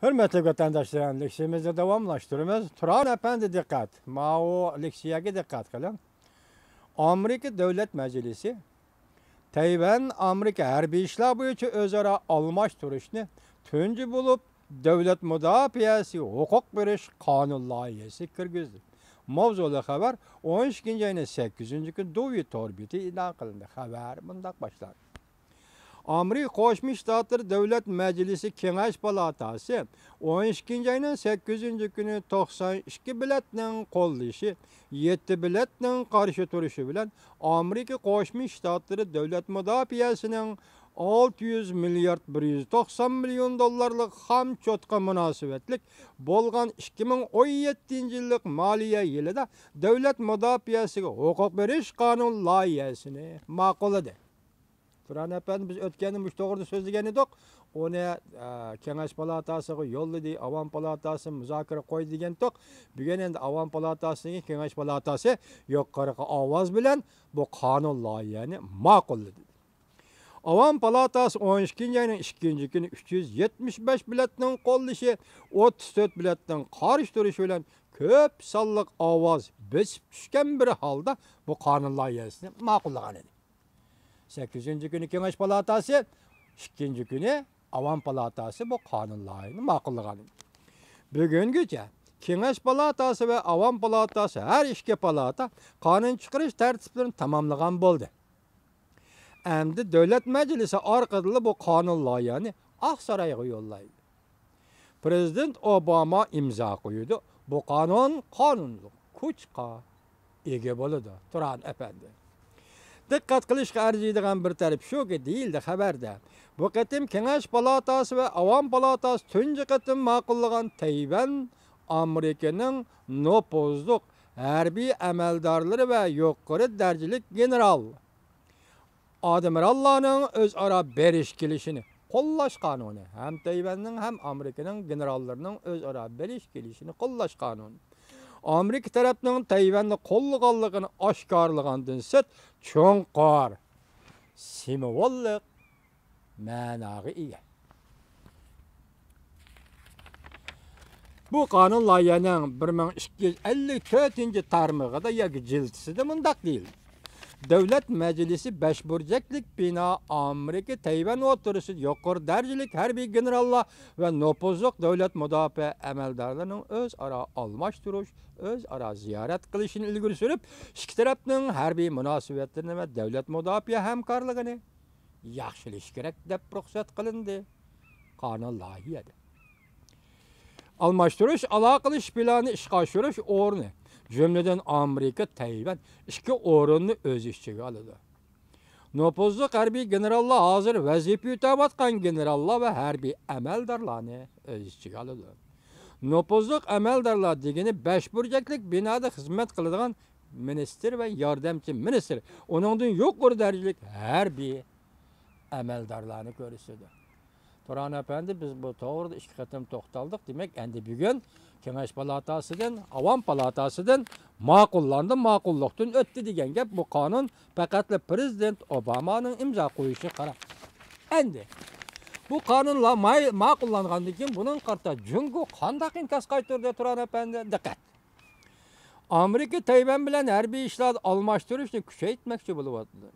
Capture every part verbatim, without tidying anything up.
ھۆرمەتلىك ۋەتەنداشلار، لېكسىيەمىزنى داۋاملاشتۇرىمىز. تۇرغان ئەپەندى، دىققەت! ماۋۇ لېكسىيەگە دىققەت قىلىڭ. ئامېرىكا دۆلەت مەجلىسى تەيۋەن ئامېرىكا ھەربىي ئىشلار بويىچە ئۆزئارا ئالماشتۇرۇشنى تۇنجى بولۇپ دۆلەت مۇداپىئەسىگە ھوقۇق بېرىش قانۇن لايىھەسى كىرگۈزدى. ماۋزۇلۇق خەۋەر ئون ئىككىنچى ئاينىڭ سەككىزىنچى كۈنى دۇۋى تور بېتى ئېلان قىلىندى. خەۋەر مۇنداق باشلانغان. ئامېرىكا قوشما شتاتلىرى دۆلەت مەجلىسى كېڭەش پالاتاسى ئون ئىككىنچى ئاينىڭ سەككىزىنچى كۈنى توقسان ئىككى بېلەتنىڭ قوللىشى، يەتتە بېلەتنىڭ قارشى تۇرۇشى بىلەن ئامېرىكا قوشما شتاتلىرى دۆلەت مۇداپىئەسىنىڭ ئالتە يۈز مىليارد بىر يۈز توقسان مىليون دوللارلىق خام چوتقا مۇناسىۋەتلىك بولغان ئىككى مىڭ ئون يەتتىنچى يىللىق مالىيە يىلىدا دۆلەت مۇداپىئەسىگە ھوقۇق بېرىش قانۇن لايىھەسىنى ماقۇللىدى. تۇرغان ئەپەندى، بىز ئۆتكەندە مۇشۇ توغرىدا سۆزلىگەن ئىدۇق. ئۇنى، ئە، كېڭەش پالاتاسىغا يوللىدى، ئاۋام پالاتاسى مۇزاكىرە قويدى دېگەنتۇق. بۈگۈن ئەمدى ئاۋام پالاتاسىدىن كېيىن كېڭەش پالاتاسى يۇقىرىقى ئاۋاز بىلەن بۇ قانۇن لايىھەنى ماقۇللىدى. ئاۋام پالاتاسى ئون ئىككىنچى ئاينىڭ ئىككىنچى كۈنى ئۈچ يۈز يەتمىش بەش بېلەتنىڭ قوللىشى، ئوتتۇز تۆت بېلەتنىڭ قارشى تۇرۇشى بىلەن كۆپ سانلىق ئاۋاز بېسىپ چۈشكەن بىر ھالدا بۇ قانۇن لايىھەسىنى ماقۇللىغان ئىدى. سەككىزىنچى كۈنى كېڭەش پالاتاسى، ئىككىنچى كۈنى ئاۋام پالاتاسى بۇ قانۇن لايىھىنى ماقۇللىغان ئىدى. بۈگۈنگىچە كېڭەش پالاتاسى ۋە ئاۋام پالاتاسى، ھەر ئىككى پالاتا قانۇن چىقىرىش تەرتىپلىرىنى تاماملىغان بولدى. ئەمدى دۆلەت مەجلىسى ئارقىدىنلا بۇ قانۇن لايىھەنى ئاقسارايغا يوللايدۇ. پىرېزىدېنت ئوباما ئىمزا قويىدۇ. بۇ قانۇن قانۇنلۇق كۈچكە ئىگە بولىدۇ، تۇرغان ئەپەندى. دىققەت قىلىشقا ئەرزىيدىغان بىر تەرىپى شۇكى، دېيىلدى خەۋەردە، بۇ قېتىم كېڭەش پالاتاسى ۋە ئاۋام پالاتاسى تۇنجى قېتىم ماقۇللىغان تەيۋەن ئامېرىكىنىڭ نوپۇزلۇق ھەربىي ئەمەلدارلىرى ۋە يۇقىرى دەرىجىلىك گېنېرال ئادمىراللارنىڭ ئۆزئارا بېرىش كېلىشىنى قوللاش قانۇنى ھەم تەيۋەننىڭ ھەم ئامېرىكىنىڭ گېنېراللىرىنىڭ ئۆزئارا بېرىش كېلىشىنى قوللاش قانۇنى. ئامېرىكا تەرەپنىڭ تەيۋەننى قوللىغانلىقىنى ئاشكارىلىغاندىن سىرت، چوڭقۇر سىمۋوللۇق مەناغا ئىگە. بۇ قانۇن لايىھەنىڭ بىر مىڭ ئىككى يۈز ئەللىك تۆتىنچى تارمىقىدا ياكى جىلتىسىدە مۇنداق دېيىلدى: دۆلەت مەجلىسى بەش بۇرجەكلىك بىنا ئامېرىكا تەيۋەن ئوتتۇرىسىدا يۇقىرى دەرىجىلىك ھەربىي گېنېراللار ۋە نوپۇزلۇق دۆلەت مۇداپىئە ئەمەلدارلىرىنىڭ ئۆزئارا ئالماشتۇرۇش، ئۆزئارا زىيارەت قىلىشىنى ئىلگىرى سۈرۈپ، ئىككى تەرەپنىڭ ھەربىي مۇناسىۋەتلىرىنى ۋە دۆلەت مۇداپىئە ھەمكارلىقىنى ياخشىلىشى كېرەك، دەپ رۇخسەت قىلىندى. قانۇن لايىھەدە ئالماشتۇرۇش، ئالاقىلىشىش پىلانى ئىشقا ئاشۇرۇش ئورنى، جۈملىدىن ئامېرىكا، تەيۋەن ئىككى ئورۇننى ئۆز ئىچىگە ئالىدۇ. نوپۇزلۇق ھەربىي گېنېراللار ھازىر ۋەزىپە ئۆتەۋاتقان گېنېراللار ۋە ھەربىي ئەمەلدارلارنى ئۆز ئىچىگە ئالىدۇ. نوپۇزلۇق ئەمەلدارلار دېگىنى بەش بۇرجەكلىك بىنادا خىزمەت قىلىدىغان مىنىستىر ۋە ياردەمچى مىنىستىر، ئۇنىڭدىن يۇقىرى دەرىجىلىك ھەربىي ئەمەلدارلارنى كۆرسىتىدۇ. تۇرغان ئەپەندى، بىز بۇ توغرىدا ئىككى قېتىم توختالدۇق. دېمەك، ئەمدى بۈگۈن كېڭەش پالاتاسىدىن، ئاۋام پالاتاسىدىن ماقۇللاندى، ماقۇللۇقتىن ئۆتتى دېگەن گەپ. بۇ قانۇن پەقەتلا پىرېزىدېنت ئوبامانىڭ ئىمزا قويۇشىغا قاراپ. ئەمدى بۇ قانۇنلار ماي-، ماقۇللانغاندىن كېيىن بۇنىڭغا قارىتا جۇڭگو قانداق ئىنكاس قايتۇردى، تۇرغان ئەپەندى؟ دىققەت! ئامېرىكا تەيۋەن بىلەن ھەربىي ئىشلاردا ئالماشتۇرۇشنى كۈچەيتمەكچى بولۇۋاتىدۇ.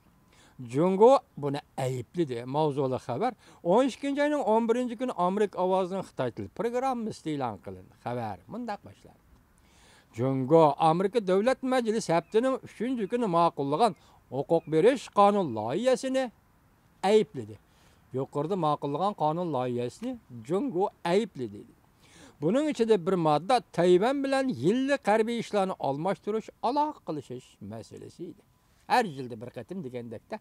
جۇڭگو بۇنى ئەيىبلىدى. ماۋزۇلۇق خەۋەر ئون ئىككىنچى ئاينىڭ ئون بىرىنچى كۈنى ئامېرىكا ئاۋازىنىڭ خىتاي تىلى پروگراممىسىدا ئېلان قىلىندى. خەۋەر مۇنداق باشلانغان: جۇڭگو ئامېرىكا دۆلەت مەجلىسى ھەپتىنىڭ ئۈچىنچى كۈنى ماقۇللىغان ھوقۇق بېرىش قانۇن لايىھەسىنى ئەيىبلىدى. يۇقىرىدا ماقۇللىغان قانۇن لايىھەسىنى جۇڭگو ئەيىبلىدى. بۇنىڭ ئىچىدە بىر ماددا تەيۋەن بىلەن يىللىق ھەربىي ئىشلارنى ئالماشتۇرۇش، ئالاقە قىلىشىش مەسىلىسى ئىدى. ھەر يىلدا بىر قېتىم دېگەندەكتە.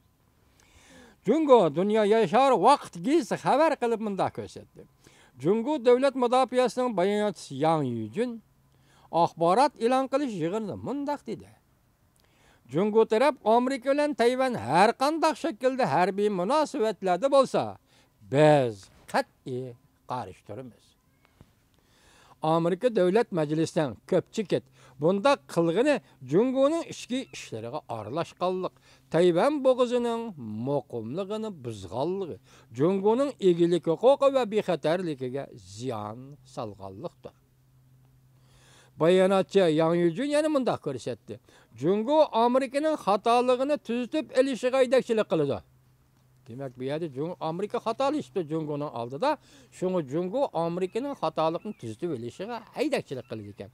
جۇڭگو دۇنيا ياشار ۋاقىت گېزىتى خەۋەر قىلىپ مۇنداق كۆرسەتتى. جۇڭگو دۆلەت مۇداپىئەسىنىڭ باياناتچىسى ياڭ يۈجۈن ئاخبارات ئېلان قىلىش يىغىنىدا مۇنداق دېدى: جۇڭگو تەرەپ ئامېرىكا بىلەن تەيۋەن ھەر قانداق شەكىلدە ھەربىي مۇناسىۋەتلەردە بولسا، بىز قەتئىي قارشى تۇرىمىز. ئامېرىكا دۆلەت مەجلىسىنىڭ كۆپچىكىت بۇنداق قىلغىنى جۇڭگونىڭ ئىچكى ئىشلىرىغا ئارىلاشقانلىق، تەيۋەن بوغۇزىنىڭ مۇقىملىقىنى بۇزغانلىقى، جۇڭگونىڭ ئىگىلىك ھوقۇقى ۋە بىخەتەرلىكىگە زىيان سالغانلىقتۇر. باياناتچى ياڭ يۈجۈن يەنە مۇنداق كۆرسەتتى: جۇڭگو ئامېرىكىنىڭ خاتالىقىنى تۈزىتىپ ئېلىشىغا ھەيدەكچىلىك قىلىدۇ. دېمەك، بۇ يەردە جۇڭ-، ئامېرىكا خاتالىشىپتۇ جۇڭگونىڭ ئالدىدا. شۇڭا جۇڭگو ئامېرىكىنىڭ خاتالىقىنى تۈزىتىپ ئېلىشىغا ھەيدەكچىلىك قىلىدىكەن.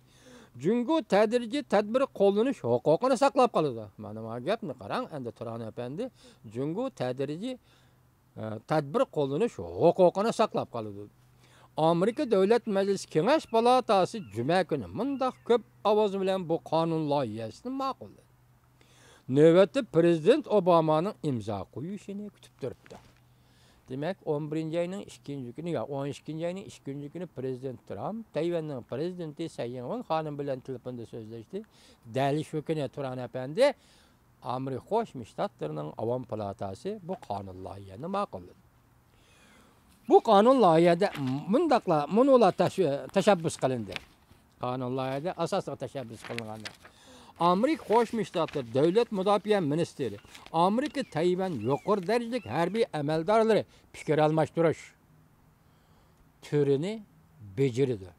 جۇڭگو تەدرىجىي تەدبىر قوللىنىش ھوقۇقىنى ساقلاپ قالىدۇ. مانا ما گەپنى قاراڭ، ئەمدى تۇران ئەپەندى، جۇڭگو تەدرىجىي، ئە، تەدبىر قوللىنىش ھوقۇقىنى ساقلاپ قالىدۇ. ئامېرىكا دۆلەت مەجلىسى كېڭەش پالاتاسى جۈمە كۈنى مۇنداق كۆپ ئاۋاز بىلەن بۇ قانۇن لايىھەسىنى ماقۇللىدى. نۆۋەتتە پىرېزىدېنت ئوبامانىڭ ئىمزا قويۇشىنى كۈتۈپ تۇرۇپتۇ. دېمەك، ئون بىرىنچى ئاينىڭ ئىككىنچى كۈنى يا ئون ئىككىنچى ئاينىڭ ئىككىنچى كۈنى پىرېزىدېنت ترامپ تەيۋەننىڭ پىرېزىدېنتى سەي ئىڭۋېن خانىم بىلەن تېلېفوندا سۆزلەشتى. دەل شۇ كۈنى تۇران ئەپەندى ئامېرىكا قوشما شتاتلىرىنىڭ ئاۋام پالاتاسى بۇ قانۇن لايىھەنى ماقۇللىدى. بۇ قانۇن لايىھەدە مۇنداقلا، مۇنۇلار تەش-، تەشەببۇس قىلىندى. قانۇن لايىھەدە ئاساسلىق تەشەببۇس قىلىنغان. ئامېرىكا قوشما شتاتلىرى دۆلەت مۇداپىئە مىنىستىرى ئامېرىكا تەيۋەن يۇقىرى دەرىجىلىك ھەربىي ئەمەلدارلىرى پىكىر ئالماشتۇرۇش تۈرىنى بېجىرىدۇ.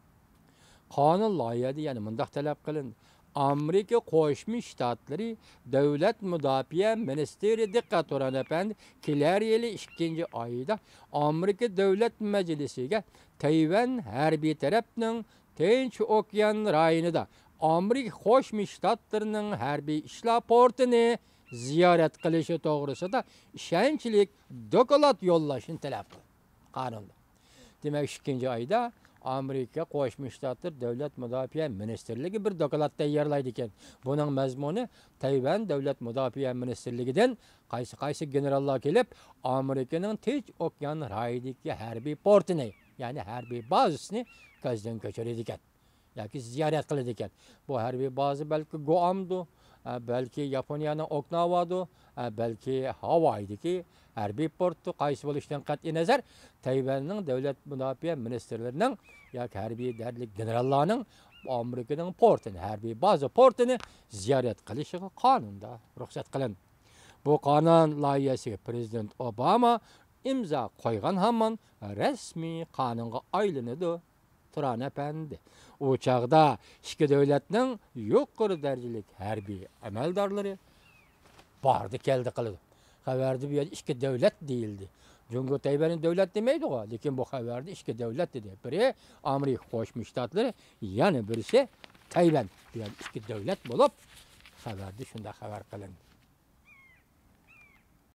قانۇن لايىھەدە يەنە مۇنداق تەلەپ قىلىندى: ئامېرىكا قوشما شتاتلىرى دۆلەت مۇداپىئە مىنىستىرى، دىققەت، تۇران ئەپەندى، كېلەر يىلى ئىككىنچى ئايدا ئامېرىكا دۆلەت مەجلىسىگە تەيۋەن ھەربىي تەرەپنىڭ تىنچ ئوكيان رايونىدا ئامېرىكا قوشما شتاتلىرىنىڭ ھەربىي ئىشلار پورتىنى زىيارەت قىلىشى توغرىسىدا ئىشەنچلىك دوكلات يوللاشنى تەلەپ قىلدى. قانۇندا. دېمەك، ئىككىنچى ئايدا ئامېرىكا قوشما شتاتلىرى دۆلەت مۇداپىئە مىنىستىرلىكى بىر دوكلات تەييارلايدىكەن. بۇنىڭ مەزمۇنى تەيۋەن دۆلەت مۇداپىئە مىنىستىرلىكىدىن قايسى قايسى گېنېراللار كېلىپ، ئامېرىكىنىڭ تىنچ ئوكيان رايونىدىكى ھەربىي پورتىنى، يەنى ھەربىي بازىسىنى كۆزدىن كەچۈرىدىكەن ياكى زىيارەت قىلىدىكەن. بۇ ھەربىي بازا بەلكى گۇئامدۇ، ئە، بەلكى ياپونىيەنىڭ ئوكناۋادۇ، ئە، بەلكى ھاۋايدىكى ھەربىي پورتتۇ، قايسى بولۇشىدىن قەتئىينەزەر، تەيۋەننىڭ دۆلەت مۇداپىئە مىنىستىرلىرىنىڭ ياكى ھەربىي دەرىجىلىك گېنېراللارنىڭ ئامېرىكىنىڭ پورتىنى، ھەربىي بازا پورتىنى زىيارەت قىلىشىغا قانۇندا رۇخسەت قىلىندى. بۇ قانۇن لايىھەسىگە پىرېزىدېنت ئوباما ئىمزا قويغان ھامان رەسمىي قانۇنغا ئايلىنىدۇ. تۇران ئەپەندى، ئۇ چاغدا ئىككى دۆلەتنىڭ يۇقىرى دەرىجىلىك ھەربىي ئەمەلدارلىرى باردى كەلدى قىلىدۇ. خەۋەردە بۇ يەردە ئىككى دۆلەت دېيىلدى. جۇڭگو تەيۋەننى دۆلەت دېمەيدىغۇ، لېكىن بۇ خەۋەردە ئىككى دۆلەت دېدى. بىرى ئامېرىكا قوشما شتاتلىرى، يەنە بىرسى تەيۋەن. بۇ يەردە ئىككى دۆلەت بولۇپ، خەۋەردە شۇنداق خەۋەر قىلىندى.